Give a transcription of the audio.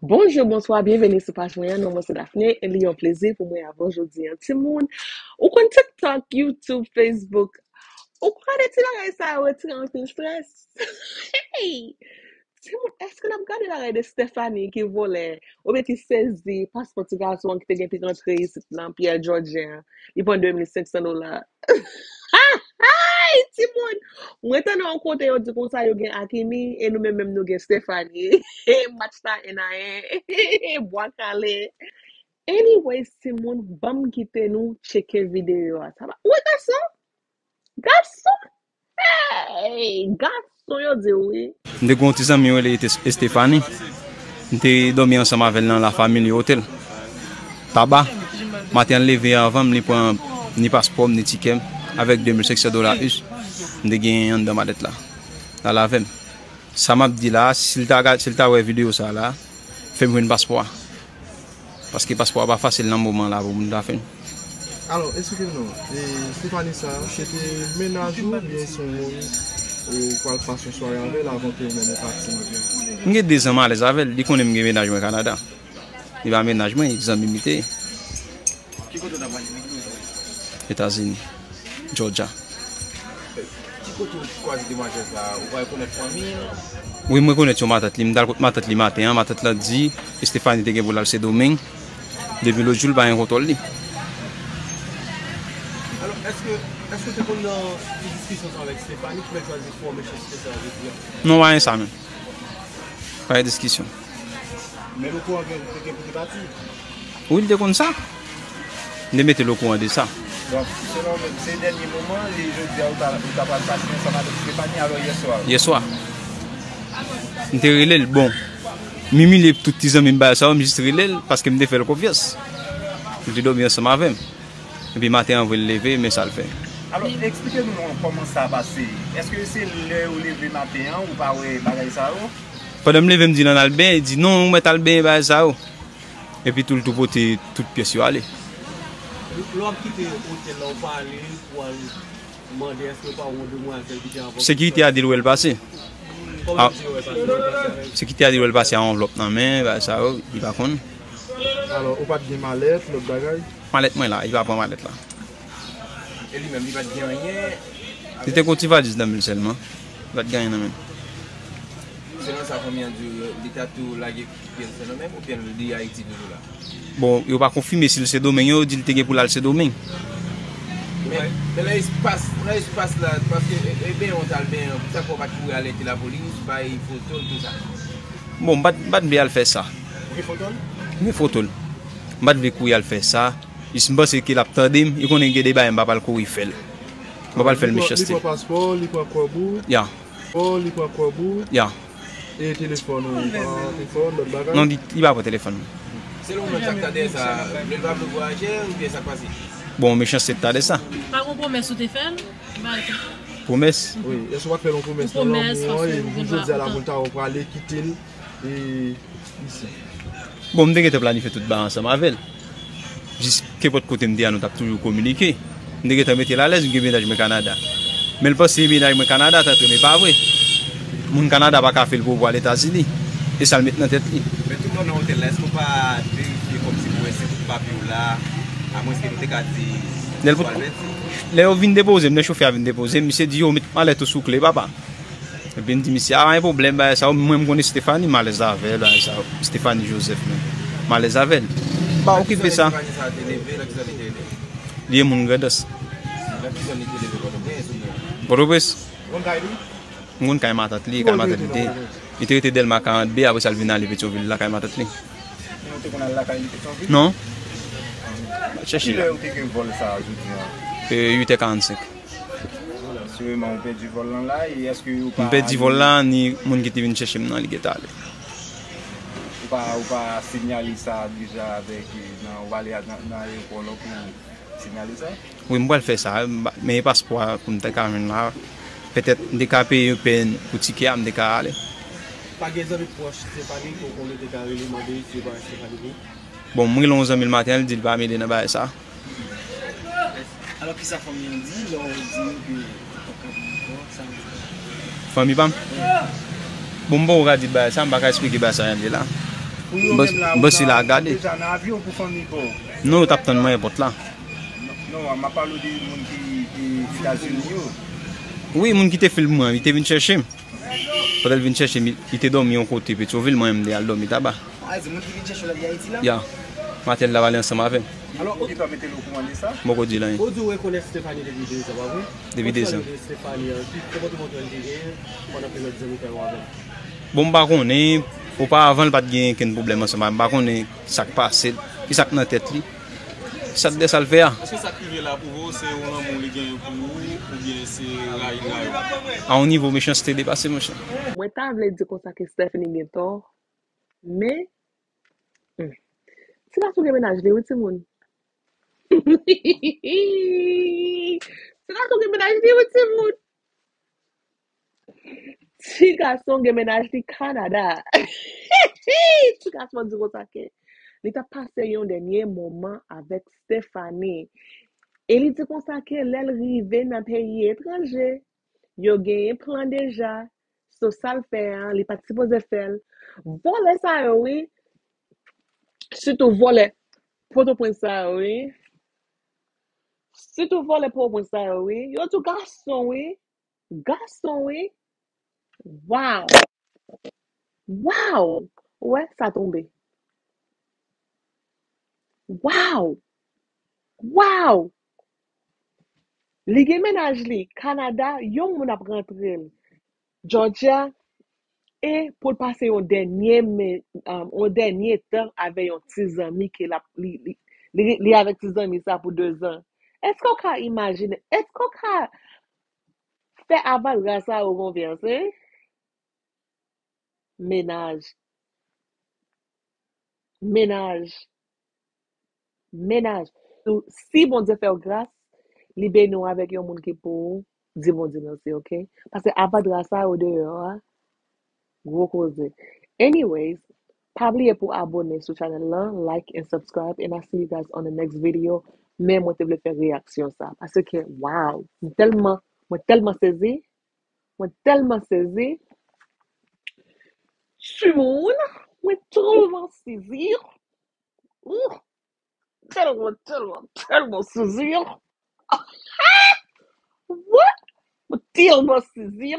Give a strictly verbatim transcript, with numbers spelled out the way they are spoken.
Bonjou, bonswa, byenveni sou paj mwen an. Non mwen se Daphne, e li yon plezi pou mwen avè w jodi a, timoun. Ou konn TikTok, YouTube, Facebook. Ou konn de ti bagay sa yo retire anpil strès. Hey! Timoun, èske n ap gade bagay de Stephanie ki vòlè, oubyen ki sezi paspò ti gason an ki te gen pou rantre isit nan Pierre Georgien an? Li pran de mil senk san dola. Ay, timoun! Mwen tande yon kote yo di konsa yo gen Hakimi, e nou menm menm nou gen Stephanie. Match la en a en. Bwa kale. Anyways, timoun, ban m kite nou tcheke videyo a. Sa va? Wi, gason! Gason! Hey! Gason, yo di wi. M te gen yon ti zanmi yo rele Ete-, Estefani. M te dòmi ansanm avè l nan La Family Hotel. Taba. Maten an, l leve anvan m, li pran ni paspò m, ni tikè m, avèk de mil senk san dola us. M te genyen anndan malèt la. L al avè m. Sa m ap di la, si l ta gad, si l ta wè videyo sa la, fè m jwenn paspò a. Paske paspò a pa fasil nan moman la pou moun ta fè l. Alò, eksplike m non, e, Stephanie sa, se te mennaj ou oubyen se yon moun ou pral pase yon sware avè l avan ke ou menm ou pati nan byen? M gen de zan m alèz avè l, li konnen m gen mennaj mwen Kanada. Li pa mennaj mwen, zanmi m li te ye. Ki kote w t ap pale? Etazini, Georgia. Ki kote w kwaze demwazèl sa a? Ou pa rekonèt fanmi l? Wi, m rekonèt yon matant li. M t al kot matant li maten an. Matant la di Estefani te gen pou l al Sendomeng. Depi lòt jou, l pa gen kontwòl li. Alò, èske, èske w te konn nan yon diskisyon sa avèk Estefani pou l chwazi fè yon mechanste sa jodi a? Non, pa gen sa menm. Pa gen diskisyon. Men l okouran ke l te gen pou te pati? Wi, l te konn sa. M te mete l okouran de sa. Donk, selon w menm, se dènye moman, li, jodi a, ou ta, ou ta pral pase ansanm avèk Stephanie, alò yèswa? Yèswa. M te rele l, bon. M imilye tout ti zanmi m bagay sa yo, m jis rele l, paske m te fè l konfyans. Li te dòmi ansanm avè m. Epi maten an vre l leve, men sa l fè. Alò, eksplike nou non kòman sa pase. Èske se lè ou leve maten an, ou pa wè bagay sa yo? Pandan m leve, m di l ann al benyen, li di non, ou mèt al benyen bagay sa yo. Epi tou, l tou pote tout pyès yo ale. Lè w ap kite otèl la, ou pa ale pou al mande èske yo pa wè yon demwazèl ki te avè w? Sekirite a di l wè l pase. Kòman misye wè l pase? Sekirite a di l wè l pase a yon anvlòp nan men, bagay sa yo, li pa konn. Alò, ou pa t gen malèt, lòt bagay? Malèt mwen la, li pa pran malèt la. E li menm, li pa t gen anyen? Li te gen yon ti valiz nan men l sèlman. Li pa t gen anyen nan men l. Selon sa fanmi an di w, li ta tou lage pye l Sendomeng oubyen li Ayiti toujou la? Bon, yo pa konfime si l Sendomeng, yo di l te gen pou l al Sendomeng. Men, men nan espas, nan espas la, paske, e, e benyen w t al benyen an, poukisa w pa t kouri alète lapolis, bay foto l, tou sa? Bon, m pa t, m pa t vle al fè sa. Ou gen foto l? M gen foto l. M pa t vle kouri al fè sa. Jis m panse ke l ap tande m, li konnen gen de bagay m pa pral kouri fè l. M pa pral fè l mechanste. Li pran, li pran paspò, li pran kòb ou. Ya. Paspò, li pran kòb ou. Ya. E telefòn ou, li pa telefòn, lòt bagay? Non, li, li pa pran telefòn mwen. Selon ou menm, sa k ta dèyè sa, vle l pa vle vwayaje oubyen sa k pase? Bon, mechanste t ta dèyè sa. Pa gon pwomès ou te fè l? Pwomès? Wi, èske w pa t fè l yon pwomès nan lanmou an, e jou jodi a la pou l ta wè w prale kite l, e isi? Bon, m te gentan planifye tout bagay ansanm avè l. Jis kenpòt kote m te a, nou t ap toujou kominike. M te gentan mete l alèz, m gen mennaj mwen Kanada. Men l panse mennaj mwen Kanada t antre, men pa vre. Moun Kanada pa ka fè l pou, pou al Etazini. E sa l met nan tèt li. Men tout moun nan otèl la, èske w pa verifye kòmsi pou wè si tout papye w la, amwenske nou te ka di, lè l pou, lè yo vin depoze m, lè chofè a vin depoze m, misye di yo met malèt ou sou kle, papa. Epi m di misye, a, pa gen pwoblèm, bagay sa yo, mwen m konnen Stephanie, m alèz avè l, bagay sa yo. Stephanie Joseph, men. M alèz avè l. Pa okipe sa. Lè Stephanie sa te leve, nan ki zòn li te leve? Li e moun Grandans. Nan ki zòn li te leve, Pòtoprens oubyen? Pòtoprens. Ou konn kay li? M konn kay matant li, kay matant li te. Li te rete Dèlma karant B, apre sa l vin ale Petyonvil la, kay matant li. Men ou te konn al lakay li Petyonvil? Non. Chèche. Kilè ou te gen vòl sa a jodi a? E, uit è karannsenk. Sireman ou pèdi vòl lan la, e èske ou pa... M pèdi vòl la, ni moun ki te vin chèche m nan, li gentan ale. Ou pa, ou pa sinyale sa deja avèk, e, nan, ou pa ale a, nan, nan ayewopò non pou sinyale sa? Wi, m pral fè sa, m pa, men paspò a pou m te ka jwenn la, petèt m te ka peye yon pèn pou tikè a, m te ka ale. Pa gen zanmi pwòch Stephanie ke w konnen te ka rele mande si yo pa wè Stephanie pou ou? Bon, m rele yon zanmi l maten an, li di l pa mele nan bagay sa. Alò, kisa fanmi an di lè w di yo ke ou p ap ka vin ankò? Sa yo di. Fanmi pa m? Wi. Bon, m poko ka di bagay sa, m pa ka eksplike bagay sa jan l ye la. Pou yo menm la, ou ta, ou deja nan avyon pou fanmi pa w? Non, yo t ap tann mwen ayewopò la. Non, non, m ap pale w de moun ki te Etazini yo. Wi, moun ki te filme mwen, li te vin chèche m. Pandan l vin chèche m, li te dòmi yon kote Petyonvil, mwen menm m te al dòmi Taba. A, se moun ki vin chèche w la, li Ayiti la? Ya. Maten l t ap ale ansanm avè m. Alò, ou gentan mete l okouran de sa? M poko di l anyen. Ou di w rekonèt Stephanie depi de zan, pa vre? Depi de zan. Ou di w rekonèt Stephanie, ki konpòtman l te genyen pandan peryòd zanmitay ou avè l? Bon, m pa konnen. Oparavan, l pa t gen kenn pwoblèm ansanm avè m. M pa konnen sa k pase l, ki sa k nan tèt li. Sa t de sa l fè a. Èske sa k rive la pwouve w se yon lanmou li genyen pou ou, oubyen se rayi l rayi w? A yon nivo mechanste depase, monchè. Mwen ta vle di konsa ke Stephanie gen tò, men, hmm, ti gason gen mennaj li, wi, timoun. Ti gason gen mennaj li, wi, timoun. Ti gason gen mennaj li Kanada. Ti gason di konsa ke li t ap pase yon dènye moman avèk Stephanie. E li di konsa ke lè l rive nan peyi etranje, yo genyen plan deja. So, sa l fè a, li pa t sipoze fè l. Vòlè sa yo, wi. Sitou vòlè Pòtoprens sa yo, wi. Sitou vòlè Pòtoprens sa yo, wi. Yo di w gason, wi. Gason, wi. Wow! Wow! Ou wè, sa tonbe. Wow! Wow! Li gen mennaj li Kanada, yon moun ap rantre l Georgia, e pou l pase yon dènye men, um, yon dènye tan avè yon ti zanmi ke l ap, li, li, li, li avèk ti zanmi sa pou de zan. Èske w ka imajine? Èske w ka fè avadra sa yo konfyans, en? Mennaj. Mennaj. Mennaj. Si Bondye fè w gras, li beni w avèk yon moun ki pou ou, di Bondye mèsi, oke? Paske avadra sa yo deyò a, gwo koze. Anyways, pa bliye pou abone sou channel lan, like and subscribe, and I see you guys on the next video. Men mwen te vle fè reyaksyon sa, paske, wow, m tèlman, mwen tèlman sezi, mwen tèlman sezi. Timoun, mwen tèlman sezi. Ouh, tèlman, tèlman, tèlman sezi. What? Mwen tèlman sezi.